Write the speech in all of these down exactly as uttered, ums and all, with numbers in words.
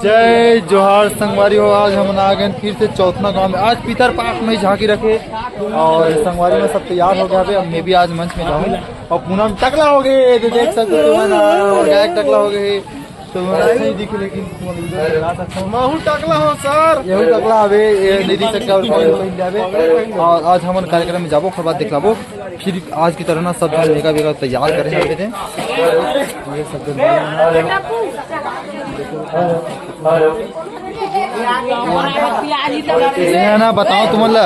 जय जोहार संगवारी हो, आज हमन आ गए फिर से चौथना गांव में। आज पितर पाक में झांकी रखे और संगवारी में सब तैयार हो गया। अब मैं भी आज मंच में जाऊँ और पूनम टकला हो गए, ये तो देख सकते हो तुमन, और गायक टकला हो गए। तो मैं अच्छा ही दिखे, लेकिन तुम लोग देख सकते हो। महू टकला हो सर। यही टकला हवे, ये नहीं दिख सकता और कौन पहन जावे। और आज हमन कार्यक्रम में जाबो, ओकर बाद दिखलाबो। फिर आज की तरह ना सब जन बेगा बेगा तैयार करे हैं बेटे। ये सब जन ये ना बताओ तुमन ला,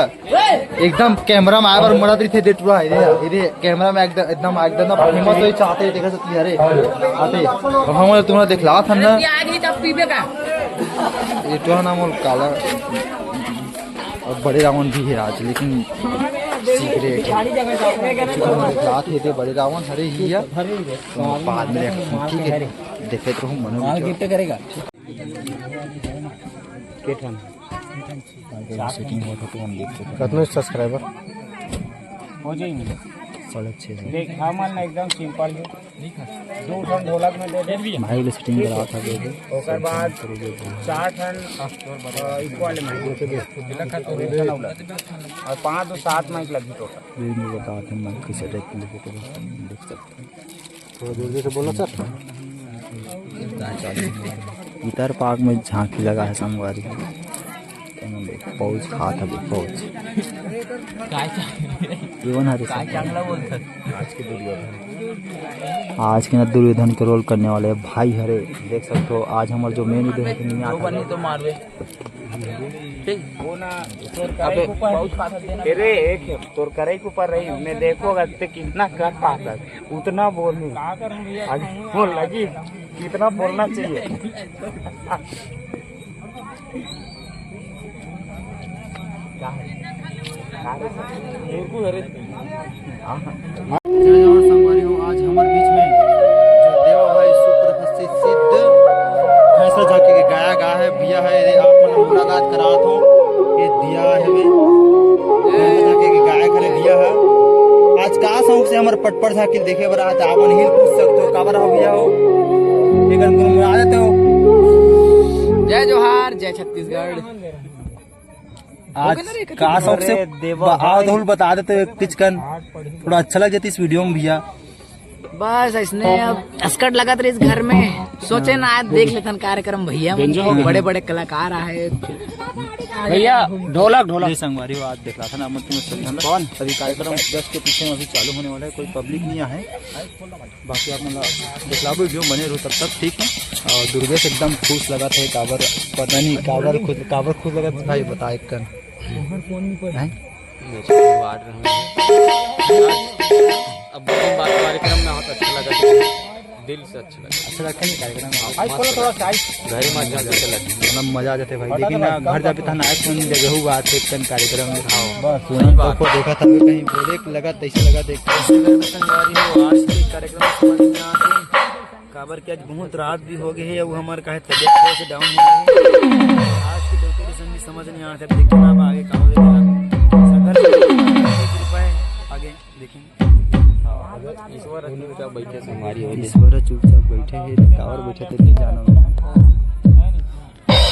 एकदम कैमरा में आए बर मरत रहिथे दे टुरा। ये, ये कैमरा में एकदम, एकदम, एकदम ना फेमस होई चाहते हैं, देखा सकती है। अरे आते और हम तुमन ला दिखलात हन ना। प्याज ही तब पीबे का? ये टुरा ना मोल काला। और बड़े रावण भी है आज, लेकिन सीक्रेट है। रात है ते बड़े रावण हरे ही है। तो बाद में देखो, ठीक है, देखे तो हम मनो माल भी गिफ्ट करेगा। के ठन? अगर सेटिंग हो तो हम देख सकते हैं। कितने सब्सक्राइबर? हो जाएंगे। साढ़े छः सौ। देख, हमन एकदम सिंपल है। दो ठन ढोलक में दे दे। माइक ले सेटिंग करा था, दे दे। ओकर बाद चार ठन, अ, इको वाले माइक। और पाँच दो सात माइक लगी टोटल। दे दे, बता दे माइक की सेटिंग के लिए तो देख सकते हैं। थोड़ा जोर से बोलो सर। पितर पाक में झांकी लगा है संगवारी। पौज खात हवे, पौज। काय चांगला? ये वो ना रे काय संगवारी। चांगला बोलथस? आज के ना दुर्योधन के रोल करने वाले भाई हरे, देख सकते हो। आज हमारे जो मेन लीडर है, नहीं आता। बनी तो मारवे। ठीक। वो ना, अबे, बहुत खास देना। अरे, एक तोर करे के ऊपर रही, मैं देखो अगर ते कितना कर पाता है, उतना बोल नहीं। आज वो लगी, कितना बोलना चाहिए। जय जोहार संगवारी हो, आज हमर बीच में जो देवा भाई सुप्रसिद्ध भैंसा झांकी के गाया गा है, भैया है, ये आप मन मुलाकात करात हो, ये दिया है बे, भैंसा झांकी के गायक हरे भैया है। आज का शौक से हमर पटपर झांकी देखे बर आज आप मन ही पूछ सकते हो, काबर हो भैया हो, एक गुनगुना देते हो। जय जोहार, जय छत्तीसगढ़। आज का शौक से अरे देवा ब-, आओ भाई। धुल बता देते हो किचकन, थोड़ा अच्छा लग जाती इस वीडियो में भैया। बस इसने अब असकट लगत रहिस घर में, सोचे ना आज देख लेथन कार्यक्रम भैया मन के, बड़े बड़े कलाकार आए। भैया ढोलक, ढोलक। ये संगवारी हो, आज देखला था ना, मतलब, कौन? अभी कार्यक्रम दस के पीछे में अभी चालू होने वाला है, कोई पब्लिक नहीं आए। बाकी आप मन ला देखलाबो वीडियो बने रहो तब तक, ठीक है। और दुर्गेश एकदम खुश लगा थे, काबर पता नहीं काबर खुश, काबर खुश लगा थे भाई, बता एक कन। हैं? अब बात कार्यक्रम में बहुत अच्छा लगा, दिल से अच्छा लगा। अच्छा लगता है कार्यक्रम में। भाई, खोलो थोड़ा सा, आई। घर में जाके चला। मतलब मजा आ जाते भाई, लेकिन ना घर जाके तहन आए कौन जगह हुआ थे कन कार्यक्रम में। हाँ, बस वही तो को देखा था, कहीं बोले कि लगा, तैसे लगा देख। संगवारी हो, आज के कार्यक्रम समझ में आते काबर के आज बहुत रात भी हो गए है, वो हमारे काहे तबियत थोड़ा सा डाउन हो गई है। आज की डेकोरेशन भी समझ नहीं आ रहा, देखिए ना अब आगे का हो जाएगा। सगर कृपा है, आगे देखेंगे। हाँ, ईश्वर चुपचाप बैठे संगवारी हो। ईश्वर चुपचाप बैठे हैं, काबर बैठे थे नहीं जाना।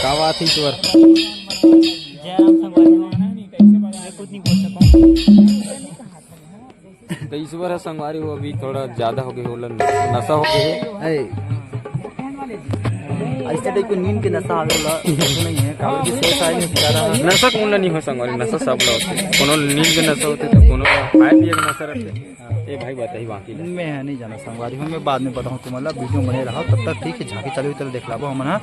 का बात है ईश्वर? जय राम संगवारी हो। मैं कुछ नहीं बोल सकता। तो ईश्वर है संगवारी हो, अभी थोड़ा ज्यादा हो गए, होला नशा हो गए है। ऐसे टाइप के नींद के नशा आवे वाला नहीं है, काबर कि सोच आए नहीं ज्यादा। नशा कौन नहीं हो संगवारी, नशा सब ला होते। कोनो नींद के नशा होते तो कोनो खाए पिए के नशा रहते। ए भाई बताई बाकी ला। मैं नहीं जाना संगवारी हो, मैं बाद में बताऊँ तुम ला, वीडियो बने रहा, तब तक ठीक है, झांकी चालू चल देख लाबो हमन हा।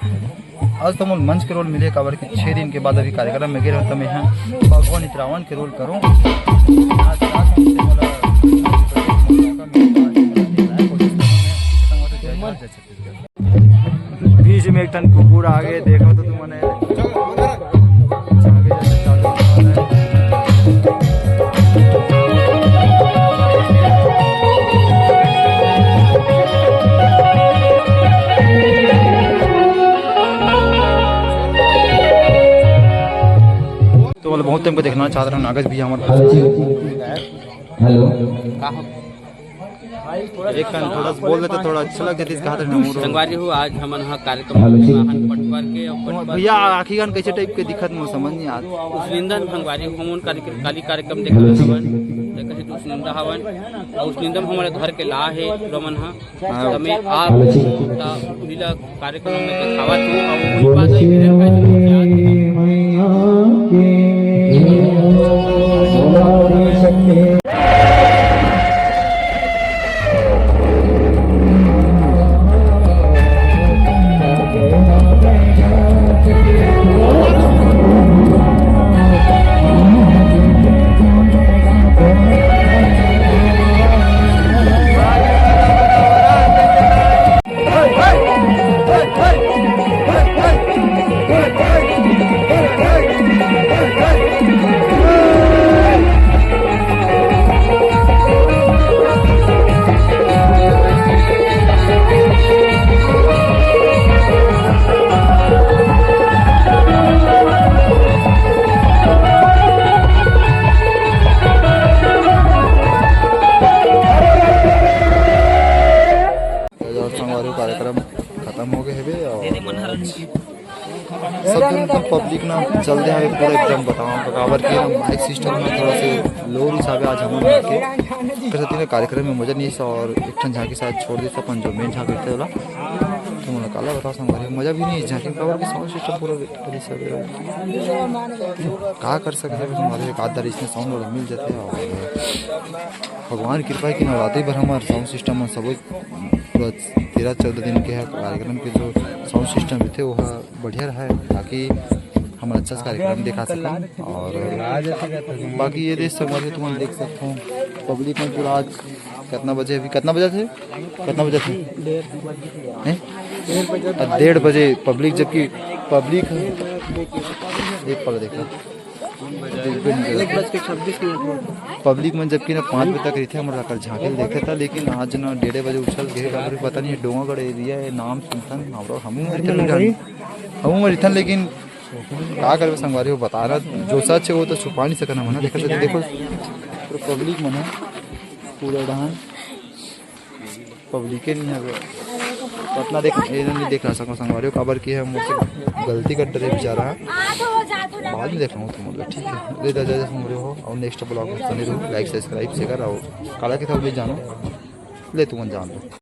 आज तो मोर मंच के रोल मिले, काबर के छह दिन के बाद अभी कार्यक्रम में गिर होता मैं हा भगवान इतरावन के रोल करूँ। आज रात में से मोला बीच में एक ठन कुकुर आगे, देखो तो तुमने। तो मतलब बहुत टाइम को देखना चाहत रहा नागज भैया हमारे। हेलो। का हो? एक कन थोड़ा सा बोल देते, थोड़ा अच्छा लग जाती, कहा था ना, संगवारी हो, आज हमन ह कार्यक्रम में हन पटवार के अउ पटवार भैया, के आखिर गान कैसे टाइप के दिखत, मोर समझ नहीं आत। उसनिंदा संगवारी हो, हमन कार्यक्रम, काली कार्यक्रम देखत हवन, त कहे तो उसनिंदा हवन, अउ उसनिंदा में हमर घर के ला हे, पूरा मन ह। हाँ। त मैं आप ता उही ला कार्यक्रम में देखावत हूँ, अउ उही बात है, मेरे भाई से पूछे आज। और संगवारी कार्यक्रम खत्म हो गए हवे और सब जन तो पब्लिक ना चल दे हवे पूरा एकदम बताओ काबर के ना माइक सिस्टम में थोड़ा से लो हिसाब आज हमन के करती ना कार्यक्रम में मजा नहीं सा और एक ठन झांकी शायद छोड़ दे अपन जो मेन झांकी रहते वाला तो मुझे काला बताओ संगवारी मजा भी नहीं झांकी काबर के साउंड सिस्टम पूरा रिसावे का कर सकते हैं हमारे एक आध इसमें साउंड वाला मिल जाते हैं और भगवान कृपा है कि नवरात्रि भर हमारे साउंड सिस्टम में सब पूरा तेरह चौदह दिन के है कार्यक्रम के जो साउंड सिस्टम भी थे वो बढ़िया रहा है ताकि हम अच्छा से कार्यक्रम दिखा सकें और बाकी ये देख सकते हो तुम देख सकते हो पब्लिक में पूरा आज कितना बजे अभी कितना बजे थे कितना बजे थे हैं? डेढ़ बजे पब्लिक जबकि पब्लिक एक पल देखा एक बज के छब्बीस मिनट हुआ। पब्लिक मन जबकि ना पाँच बजे तक रहिथे हमर जाकर झांके ल देखे था लेकिन आज ना डेढ़ बजे उछल गए काबर पता नहीं डोंगरगढ़ एरिया है नाम सुनथन हमरो हमू मरिथन हमू मरिथन लेकिन का करबे संगवारी हो बता रहा जो सच है वो तो छुपा नहीं सकना मना देखा देखो पब्लिक मन है पूरा डहान पब्लिक नहीं हवे। तो अपना देख ये नहीं देख रहा सको संगवारी हो काबर की है मुझसे गलती कर डरे बेचारा है। बाद में देख रहा हूँ तुम लोग ठीक है ले दादा संगवारी हो और नेक्स्ट ब्लॉग में बने रहो लाइक सब्सक्राइब शेयर और काला के था ले जानो ले तुम जान लो।